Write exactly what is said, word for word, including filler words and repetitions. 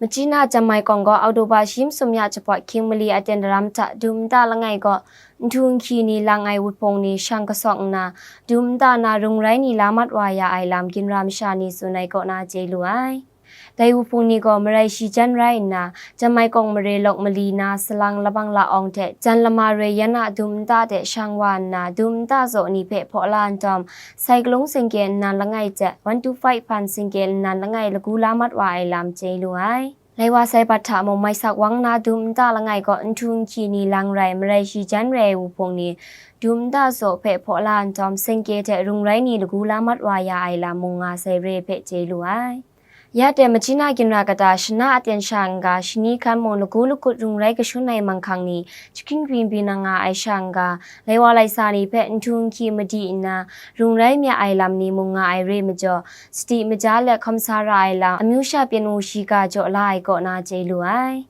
Machyi na Janmai kawng gaw Oktoba shi masum ya jahpawt hkying mali aten daram hta dum nta langai gaw, nhtu nhkyi ni lang ai wut hpung ni shang kasawk nna, dum nta na rung rai ni la mat wa ya ai lam ginra masha ni tsun ai kaw na chye lu ai. Dai wut hpung ni gaw marai shi jan rai nna, Janmai kawng mare lawk mali na salang labang la awng hte jan lama roi yan a dum nta de shang wa nna, dum nta zaw ni hpe hpaw la nhtawm, sai kalung singkye nnan langai hte one two five hpan singkye nnan langai lagu la mat wa ai lam chye lu ai. Lai wa sai bat hta mung mai sak wang na dum nta langai gaw nhtu nhkyi ni lang rai marai shi jan rai ai wut hpung ni, dum nta zaw hpe hpaw la nhtawm, singkye hte rung rai ni lagu la mat wa ya ai lam mung nga sai re hpe chye lu ai. Ya de, Machyi na ginra kata shana aten sha n-ga, shani hkan mung lagu lakut rung rai kashun ai manghkang ni, jahkring byin byin na nga ai sha n-ga, lai wa lai sa ni hpe nhtu nhkyi madi nna, rung rai mya ai lam ni mung nga ai re majaw, sadi maja let hkawm sa ra ai lam, amyu sha pyin wu shiga jaw la ai kaw na chye lu ai.